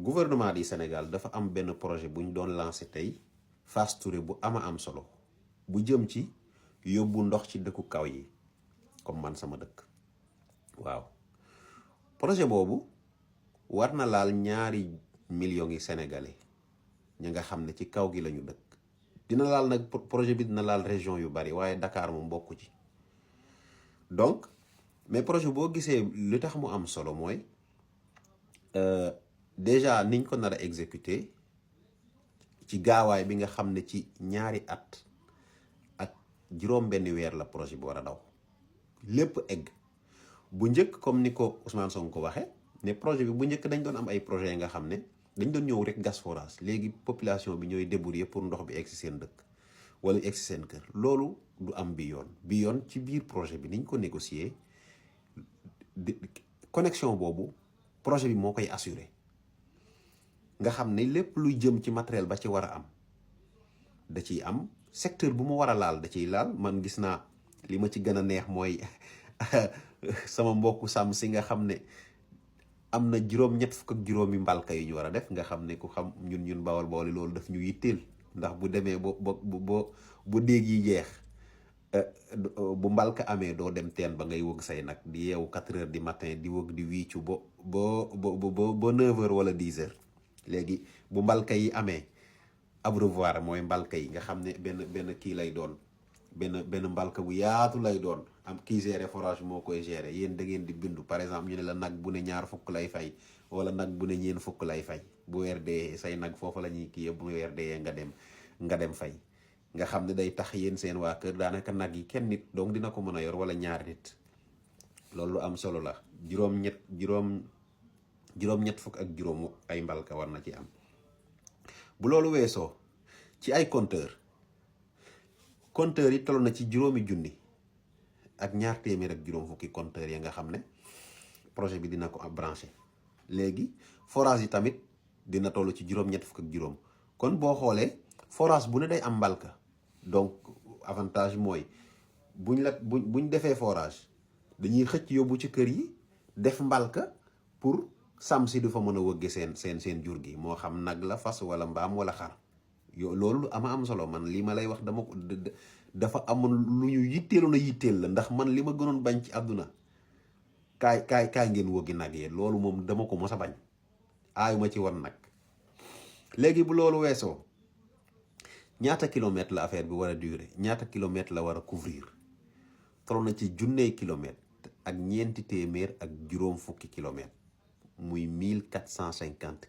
gouvernement du Sénégal dafa am benn projet bu ñu doon lancé tey Fass Touré bu am solo bu jëm ci yóbbu ndox ci dëkku kaw yi comme man sama dëkk. waaw projet boobu war na laal ñaari millions yi sénégalais ñi nga xam ne ci kaw gi lañu dëkk. dina laal nag projet bi dina laal région yu bari waaye Dakar moom bokku ci. donc mais projet boo gisee li tax mu am solo mooy déjà niñ ko nar a exécuter ci gaawaay bi nga xam ne ci ñaari at ak juróom benn weer la projet bi war a daw lépp egg. bu njëkk comme ni ko Ousmane Sonko waxe ne projet bi bu njëkk dañ doon am ay projets yi nga xam ne dañ doon ñëw rek gas forage léegi population bi ñooy débrouiller pour ndox bi egg si seen dëkk wala egg si seen kër. loolu du am bi yoon ci biir projet bi niñ ko négocier connexion boobu projet bi moo koy assurer nga xam ne lépp luy jëm ci matériel ba ci war a am da ciy am secteur bu mu war a laal da ciy laal. man gis naa li ma ci gën a neex mooy sama mbokku sàmm si nga xam ne am na juróom-ñett fukk ak juróomi mbalka yu ñu war a def nga xam ne ku xam ñun bawal bawal loolu daf ñu yitteel ndax bu demee bu déeg yi jeex bu mbalka amee doo dem teen ba ngay wëgg say nag di yeewu 4 heures du matin di wëgg di wiicu ba 9 heures wala 10 heures. léegi bu mbalka yi amee abreuvoir mooy mbalka yi nga xam ne benn kii lay doon benn mbalka bu yaatu lay doon am kii gérer forage moo koy gérer yéen da ngeen di bindu par exemple ñu ne la nag bu ne 2 fukk lay fay wala nag bu ne 4 fukk lay fay bu weer dee say nag foofu la ñuy kii bu weer dee nga dem fay nga xam ne day tax yéen seen waa kër daanaka nag yi kenn nit donc dina ko mën a yor wala 2 nit. loolu lu am solo la juróom-ñett fukk ak juróom ay mbalka war na ci am. bu loolu weesoo ci ay compteur yi toll na ci 5,000 ak 200 ak juróom fukki compteur ya nga xam ne projet bi dina ko branché. léegi forage yi tamit dina toll ci juróom-ñett fukk ak juróom. kon boo xoolee forage bu ne day am mbalka donc avantage mooy buñ defee forage dañuy xëcc yóbbu ci kër yi def mbalka pour sàmm si du fa mën a wëgge seen jur gi moo xam nag la fas wala mbaam wala xar. loolu am solo. man lii ma lay wax dafa amoon lu ñu yitteel la ndax man li ma gënoon bañ ci àdduna kaay ngeen wëggi nag yee loolu moom dama ko mos a bañ aayuma ci wan nag. léegi bu loolu weesoo ñaata kilomètre la affaire bi war a durer ñaata kilomètre la war a couvrir toll na ci 1,000 kilomètres ak 400 ak juróom fukki kilomètres muy 1450